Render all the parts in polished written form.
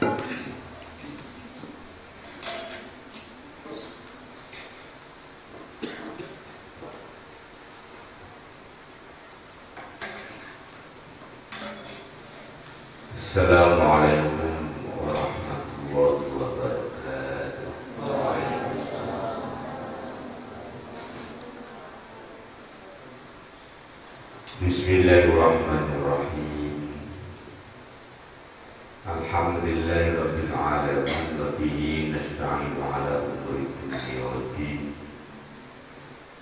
Assalamualaikum warahmatullahi wabarakatuh. Bismillahirrahmanirrahim. Alhamdulillahirabbil alamin wa bihi nasta'inu ala umuri dunya waddin.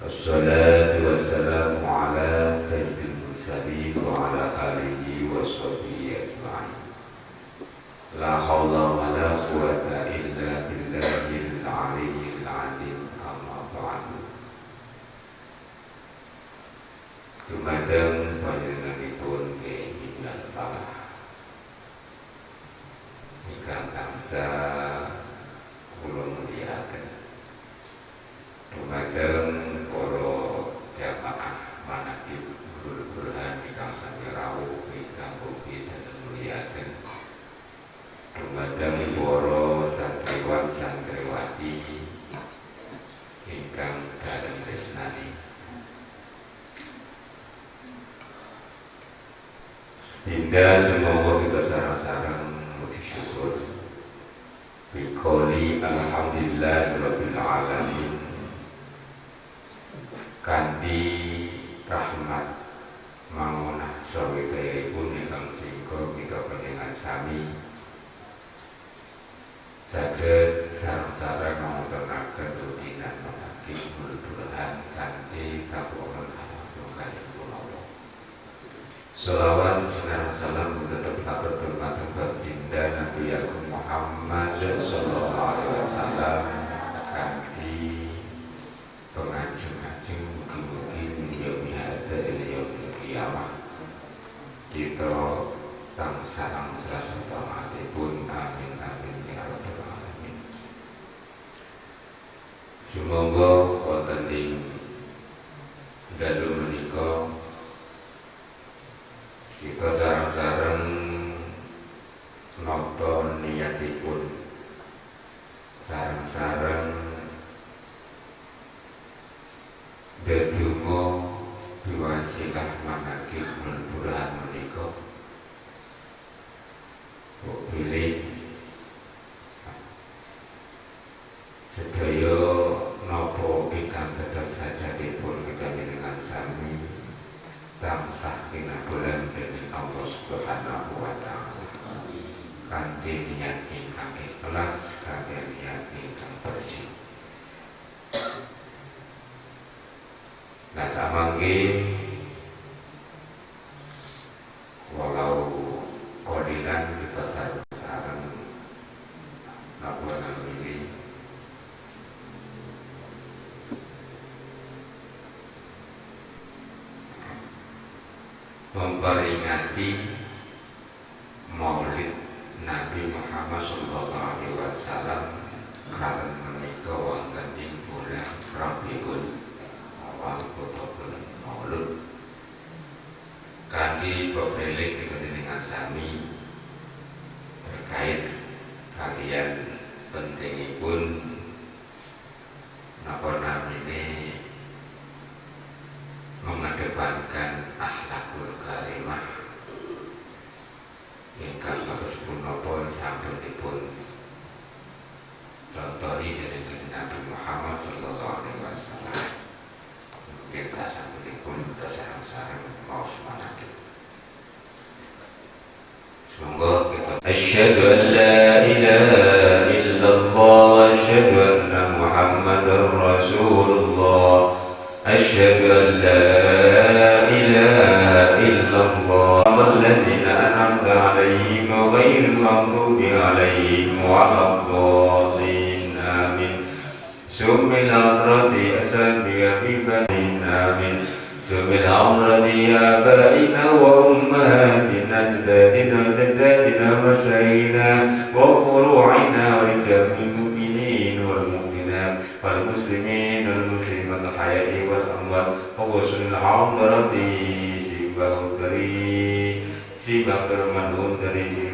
Assalatu wassalamu ala sayyidil mursalin wa ala alihi wa sahbihi ajma'in. La hawla wa la quwata illa billahil aliyyil azim. Amma ba'du. Dumateng panjenenganipun Ki Falah ingkang tansah kula mulyakaken, dumateng para jamaah manakib Nurul Burhan ingkang sami rawuh ingkang ugi dhateng mulyakaken, dumateng para santriwan santriwati ingkang dalem tresnani. Hingga semoga kita sareng-sareng muji syukur bikoli alhamdulillahirabbil alamin kanthi rahmat mangunah sawetayipun ingkang singka kita panjenengan sami saged sareng-sareng ngawontenaken rutinan manakib Nurul Burhan kanthi kapuran kalipun Allah. Sholawat dan salam tetap hatur dumateng baginda Nabi Agung Muhammad sallallahu alaihi wasallam kanthi pengajeng-ajeng mugi-mugi yaumi hadza ila yaumil qiyamah. Kita tansah angsal taatipun, amin amin ya rabbal alamin. Sumangga wonten ing dalu menika kita sareng-sareng nata niatipun, sareng-sareng ndedonga biwasilah manakib Nurul Burhan menika bilih sedaya napa ingkang dados hajatipun kita jenengan sami tansah kinabulan dening Allah Subhanahu wa taala kanthi niat ingkang ikhlas, kanthi niat ingkang bersih. Nah, samangke walau kodilan kita sareng-sareng napa namine memperingati Maulid Nabi Muhammad sallallahu alaihi wasallam karena menika wonten ing bulan Rabiul Awal utawa bulan Maulud. Kanthi pepeling kita jenengan sami terkait kalian pentingipun napa namine mengedepankan akhlakul karimah ingkang kados punapa sampun dipun contohi dening Nabi Muhammad sallallahu alaihi wasallam. Mungkin sasampunipun sareng-sareng maos manakib. Semoga kita asyhadu an la ilaha illallah wa asyhadu anna Muhammadar Rasulullah. Asyhadu an la ilaha illallah alladzina an'amta 'alaihim ghairil maghdubi 'alaihim waladdallin. Amin. Sumil ardi asabi abibanin. Amin. Sumil ardi abaina wa ummahatina ajdadina wa jaddadina wa masyayina wa furu'ina wa lijami'il mu'minin wal mu'minat wal muslimin wal muslimat al haya'i wal amwat wa usul al-amrati sibah dari sibah termanhum dari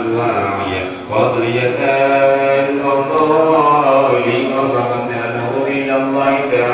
الواعية فضلية الفضائل وقد إلى الله تعالى.